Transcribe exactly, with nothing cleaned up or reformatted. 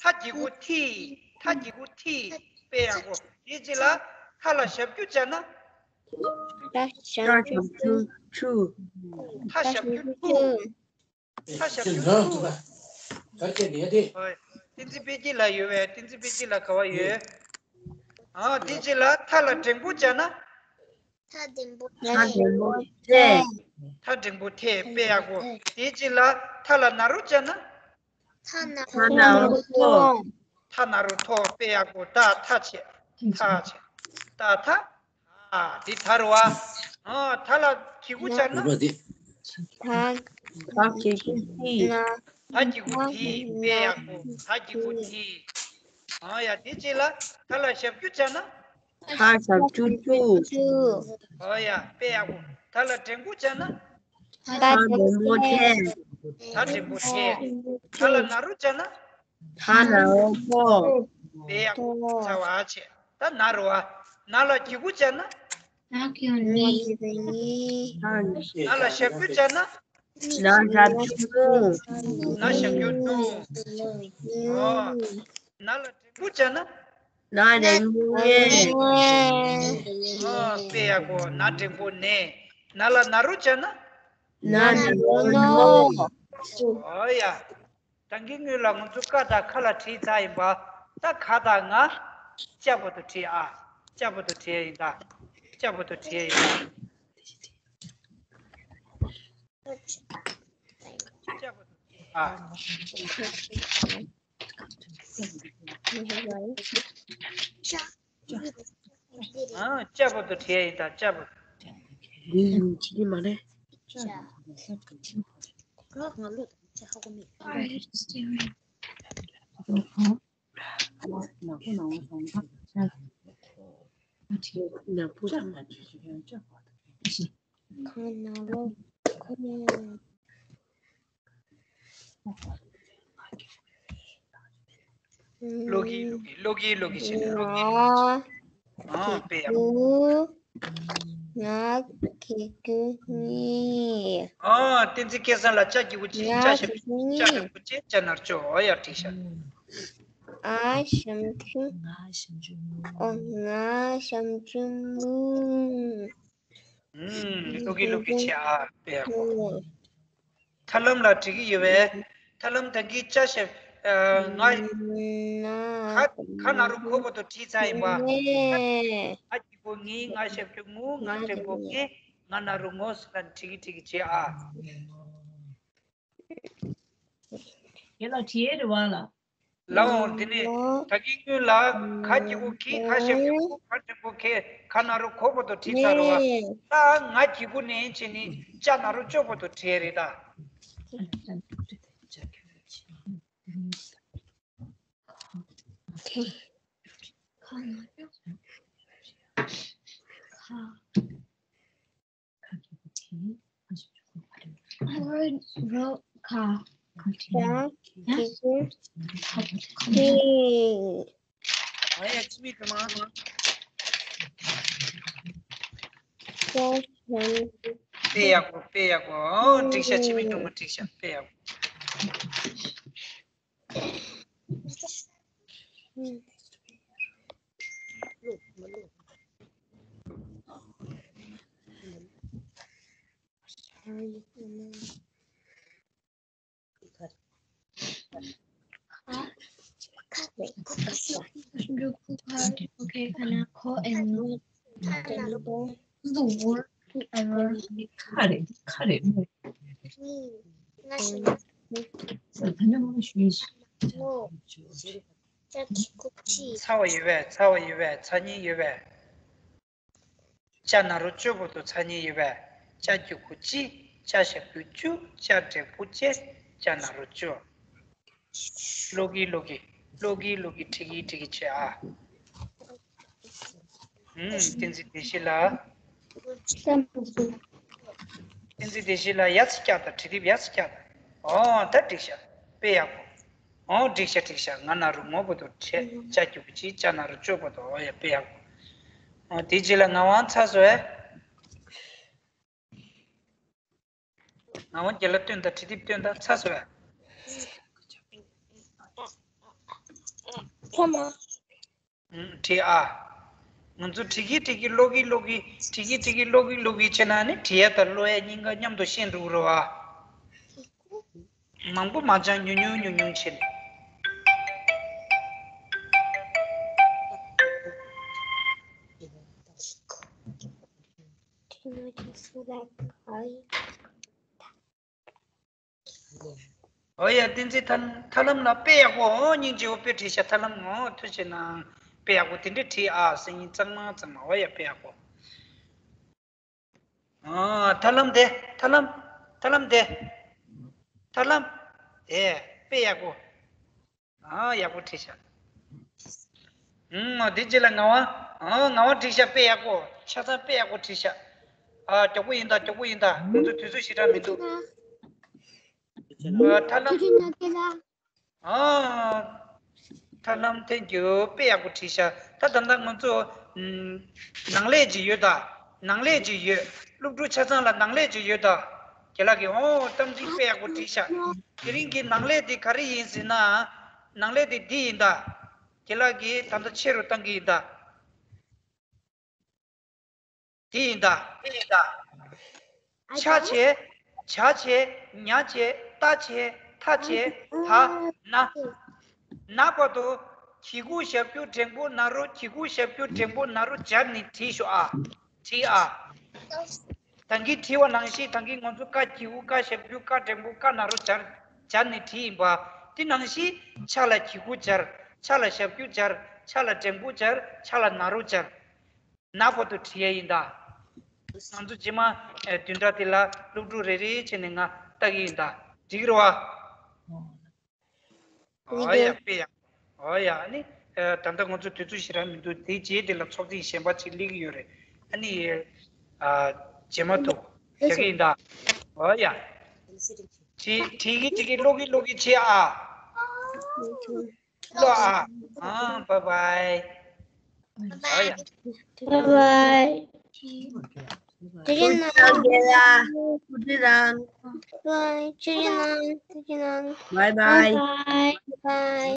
ཐ་གི་གུ་ཐི། ཐ་གི་གུ་ཐི། དཔེ་ཡག་པོ། དེའི་རྗེས་ལ་ཐ་ལ་ཞབས་ཀྱུ་བྱས་ན། ཐ་ཞབས་ཀྱུ་ཐུ། ཐ་ཞབས་ཀྱུ་ཐུ། ཐ་ཞབས་ཀྱུ་ཐུ། ཧོ། བསྟན་འཛིན་དཔལ་སྐྱིད་ལགས་ཡོད་པས། བསྟན་འཛིན་དཔལ་སྐྱིད་ལགས་ག་བ་ཡོད། ཨ། དེའི་རྗེས་ལ་ཐ་ལ་འགྲེང་བུ་བྱས་ན། ཐ་འགྲེང་བུ་ཐེ། ཐ་འགྲེང་བུ་ཐེ། དཔེ་ཡག་པོ། དེའི་རྗེས་ལ་ཐ་ལ་ན་རོ་བྱས་ན། ཐ་ན་རོ་ཐོ། ཐ་ན་རོ་ཐོ། དཔེ་ཡག་པོ། ད་ཐ་བྱས། ཐ་བྱས། ད་ཐ། ཨ། འདི་ཐ་རེད་པ། ཨ། ཐ་ལ་གི་གུ་བྱས་ན། ཐ་གི་གུ་ཐི། ཐ་གི་གུ་ཐི། དཔེ་ཡག་པོ། ཐ་གི་གུ་ཐི། ཨ་ཡ། དེའི་རྗེས་ལ་ཐ་ལ་ཞབས་ཀྱུ་བྱས་ན། ཐ་ཞབས་ཀྱུ་ཐུ། ཨ་ཡ། དཔེ་ཡག་པོ། ཐ་ལ་འགྲེང་བུ་བྱས་ན། ཐ་འགྲེང་བུ་ཐེ། ཐ་འགྲེང་བུ་ཐེ། ཐ་ལ་ན་རོ་བྱས་ན། ཐ་ན་རོ་ཐོ། དཔེ་ཡག་པོ། ཚ་བ་བྱས། ད་ན་རོ་ཨ། ན་ལ་གི་གུ་བྱས་ན། ན་གི་གུ་ནི། ན་ལ་ཞབས་ཀྱུ་བྱས་ན། ན་ཞབས་ཀྱུ་ནུ། ན་ཞབས་ཀྱུ་ནུ། ཨོ། ན་ལ་འགྲེང་བུ་བྱས་ན། ན་འགྲེང་བུ་ནེ། ཨོ། དཔེ་ཡག་པོ། ན་འགྲེང་བུ་ནེ། ན་ལ་ན་རོ་བྱས་ན། ན་ན་རོ་ནོ། ཨོ་ཡ། ད་གིན་སྔོན་ལ་ང་ཚོ་ཀ་དང་ཁ་ལ་བྲིས་ཚར་ཡིན་པ། ད་ག་དང་ང་། ལྕགས་པོ་ཏོ་བྲིས་ཨ། ལྕགས་པོ་ཏོ་བྲིས་ཡིན་ད། ལྕགས་པོ་ཏོ་བྲིས་ཡིན་ད། ལྕགས་པོ་ཏོ་བྲིས་ཨ། ཨ། ལྕགས་པོ་ཏོ་བྲིས་ཡིན་ད། ལྕགས་པོ། འདི་ཡིན་ཅི་མ་རེད། ལོ་གི་ལོ་གི་ལོ་གི་ལོ་གི་བྱས་ནས་ལོ་གི། ཨ། དཔེ་ཡག་ང་གི་གུ་ནི། ཨ། བསྟན་འཛིན་སྐལ་བཟང་ལགས། ལྕགས་ཀྱི་གུ་ཅི། ལྕགས་ཞབས་ཀྱུ་ནི། ལྕགས་ཀྱི་གུ་ཅི། ལྕགས་ན་རོ་ཅོ། ཨོ་ཡ། འགྲིག་ཤག་ཨ་ཞབས་ཀྱུ། ཨོ། ང་ཞབས་ཀྱུ་མུ། ཨུམ། ལོ་གི་ལོ་གི་བྱས་ཨ། དཔེ་ཡག་པོ། ཐར་ལམ་ལ་འགྲིག་གི་ཡོད་པས། ཐར་ལམ་ད་གིན་ལྕགས་ཞབས། ཨ། ང་། ན། ཁ་ཁ་ན་རོ་ཁོ་བོ་ཏོ་བྲིས་ཚར་ཡིན་པ། ནེ། ང་གི་གུ་ངི། ང་ཞབས་ཀྱུ་ངུ། ང་འགྲེང་བུ་ངེ། ང་ན་རོ་ངོ་ཟེར་ན་འགྲིག་གི་འགྲིག་གི་བྱས་ཨ། དེ་ལ་བྲིས་རེད་པ་ལགས། ལའོ། དེ་ནས་ད་གིན་སྔོན་ལ་ཁ་གི་གུ་ཁི། ཁ་ཞབས་ཀྱུ་ཁུ། ཁ་འགྲེང་བུ་ཁེ། ཁ་ན་རོ་ཁོ་བོ་ཏོ་བྲིས་ཚར་རེད་པ། ད་ང་གི་གུ་ནེ་བྱས་ནི་ལྕགས་ན་རོ་ཅོ་བོ་ཏོ་བྲིས་རེད་ད། ཁ། ཁ་གི་གུ་ཁི། ཁ་ཞབས་ཀྱུ་ཁུ། ཁ་འགྲེང་བུ་ཁེ། ཁ་ན་རོ་ཁ། ཁ་གི་གུ་ཁི། ཨ་ཡ། འཆི་མེད་སྒྲོལ་མ། ཁ་ཞབས་ཀྱུ། དཔེ་ཡག་པོ། དཔེ་ཡག་པོ། ཨོ། འགྲིག་ཤག་འཆི་མེད་སྒྲོལ་མ། འགྲིག་ཤག་དཔེ་ཡག་པོ། Okay, ཁ་ན་ཁོ་ཨེ་ནོ། ཁ་རེད། ཁ་རེད། ཚ་བ་ཡོད་པས། ཚ་བ་ཡོད་པས། ཚ་སྙན་ཡོད་པས། ལྕགས་ན་རོ་ཅོ་བོ་ཏོ་ཚ་སྙན་ཡོད་པས། ལྕགས་ཀྱི་གུ་ལྕི། ལྕགས་ཞབས་ཀྱུ་ལྕུ། ལྕགས་འགྲེང་བུ་ལྕེ། ལྕགས་ན་རོ་ཅོ། ལོ་གི་ལོ་གི། ལོ་གི་ལོ་གི། འགྲིག་གི་འགྲིག་གི་བྱས་ཨ། ཨུམ། བསྟན་འཛིན་བདེ་གཤེགས་ལགས། བསྟན་འཛིན་བདེ་གཤེགས་ལགས། ཡ་ཚ་རྒྱག་དང་། འབྲི་དེབ་ཡ་ཚ་རྒྱག་དང་། ཨོ། ད་འགྲིག་ཤག་དཔེ་ཡག་པོ། ཨོ། འགྲིག་ཤག་འགྲིག་ཤག་ང་ན་རོ་ངོ་བོ་ཏོ་ཁྲེ། ལྕགས་ཀྱི་གུ་ལྕི། ལྕགས་ན་རོ་ཅོ་བོ་ཏོ། ཨོ་ཡ། དཔེ་ཡག་པོ། ཨོ། དེ་རྗེས་ལ་ངག་དབང་ཚར་སོང་ཨེ། ངག་དབང་རྒན་ལགས་སྟོན་དང་། འབྲི་དེབ་སྟོན་དང་། ཚར་སོང་ཨེ། ཁྱོད་མ། ཨུམ། བྲིས་ཨ། ང་ཚོ་བྲིས་ཀྱི་བྲིས་ཀྱི་ཀློག་གི་ཀློག་གི་བྲིས་ཀྱི་བྲིས་ཀྱི་ཀློག་གི་ཀློག་གི་བྱས་ན་ནི་བྲིས་ཡ་དང་ཀློག་ཡ་གཉིས་ཀ་མཉམ་དུ་ཤེས་འགྲོ་གི་རེད་བ། མང་པོ་མ་སྦྱང་ཉུང་ཉུང་ཉུང་ཉུང་བྱས་ནས། འོ་ཡ། བསྟན་འཛིན་ཐར་ཐར་ལམ་ལ་དཔེ་ཡག་པོ། འོ་སྙིང་རྗེ་པོ། དཔེ་བྲིས་ཤག་ཐར་ལམ། འོ་ཐུགས་རྗེ་གནང་། དཔེ་ཡག་པོ་དེ་འདྲས་བྲིས་ཨ། སང་ཉིན་གཙང་མ་གཙང་མ། འོ་ཡ། དཔེ་ཡག་པོ། ཨ། ཐར་ལམ་དེ། ཐར་ལམ། ཐར་ལམ་དེ། ཐར་ལམ། ཨེ། དཔེ་ཡག་པོ། ཨ། ཡག་པོ་བྲིས་ཤག་ཨུམ། འོ་དེ་རྗེས་ལ་ངག་དབང་། ཨ། ངག་དབང་བྲིས་ཤག་དཔེ་ཡག་པོ། ཆ་ཚང་དཔེ་ཡག་པོ་བྲིས་ཤག་ཨ། མགྱོགས་པོ་ཡིན་ད། མགྱོགས་པོ་ཡིན་ད། ང་ཚོ་དུས་ཚོད་ཞེ་དྲག་མི་འདུག་ཨ། ཐར་ལམ། ཨ། ཐར་ལམ་ཐེངས་རྒྱུ་དཔེ་ཡག་པོ་བྲིས་ཤག་ད་ད་ལྟ་ང་ཚོ་ཨུམ། ནང་ལས་ཅིག་ཡོད་ད། ནང་ལས་ཅིག་ཡོད། སློབ་ཕྲུག་ཆ་ཚང་ལ་ནང་ལས་ཅིག་ཡོད་ད། རྒན་ལགས་ཀྱིས། ཨོ། གཏམ་ཚིག་དཔེ་ཡག་པོ་བྲིས་ཤག་དེ་རིང་གི་ནང་ལས་དེ་ག་རེ་ཡིན་ཟེར་ན། ནང་ལས་དེ་འདི་ཡིན་ད། རྒན་ལགས་ཀྱིས་ད་ལྟ་ཆེ་རུ་བཏང་གི་ཡིན་ད། དེ་ཡིན་ད། དེ་ཡིན་ད། ཆ་བྱས། བྱ་བྱས། ཉ་བྱས། ཏ་བྱས། ཐ་བྱས། ད། ན། ན་བར་དུ། གི་གུ་ཞབས་ཀྱུ་འགྲེང་བུ་ན་རོ། གི་གུ་ཞབས་ཀྱུ་འགྲེང་བུ་ན་རོ་སྦྱར་ནས་བྲིས་ཤོག་ཨ། བྲིས་ཨ། ད་གིན་བྲིས་པ་ནང་བཞིན། ད་གིན་ང་ཚོ་ཀ་གི་གུ་ཀ་ཞབས་ཀྱུ་ཀ་འགྲེང་བུ་ཀ་ན་རོ་སྦྱར། སྦྱར་ནས་བྲིས་ཡིན་པ། དེ་ནང་བཞིན་ཆ་ལ་གི་གུ་སྦྱར། ཆ་ལ་ཞབས་ཀྱུ་སྦྱར། ཆ་ལ་འགྲེང་བུ་སྦྱར། ཆ་ལ་ན་རོ་སྦྱར། ན་བར་དུ་བྲིས་ཡ་ཡིན་ད། ང་ཚོ་རྗེས་མ་ཨེ་བདུན་ཕྲག་འདི་ལ་སློབ་ཕྲུག་རེ་རེ་བྱས་ནས་ང་ལྟ་གི་ཡིན་ད། འགྲིག་རེད་བ། འོ་ཡ། དཔེ་ཡག་འོ་ཡ། ཨ་ནི་ཨེ་ད་ལྟ་ང་ཚོ་དུས་ཚོད་ཞེ་དྲག་མི་འདུག་དེའི་རྗེས་དེ་ལ་ཚོགས་ཐེངས་གཞན་པ་ཅིག་སླེབས་ཀྱི་ཡོད་རེད། ཨ་ནི་ཨ་རྗེས་མ་དུ་བྱ་གི་ཡིན་ད། འོ་ཡ། བྲིས་བྲིས་ཀྱི་བྲིས་ཀྱི་ཀློག་གི་ཀློག་གི་བྱེད་ཨ། ལོ་ཨ། ཨ། bye bye. Bye bye. Bye bye. Bye. Bye bye. Bye bye.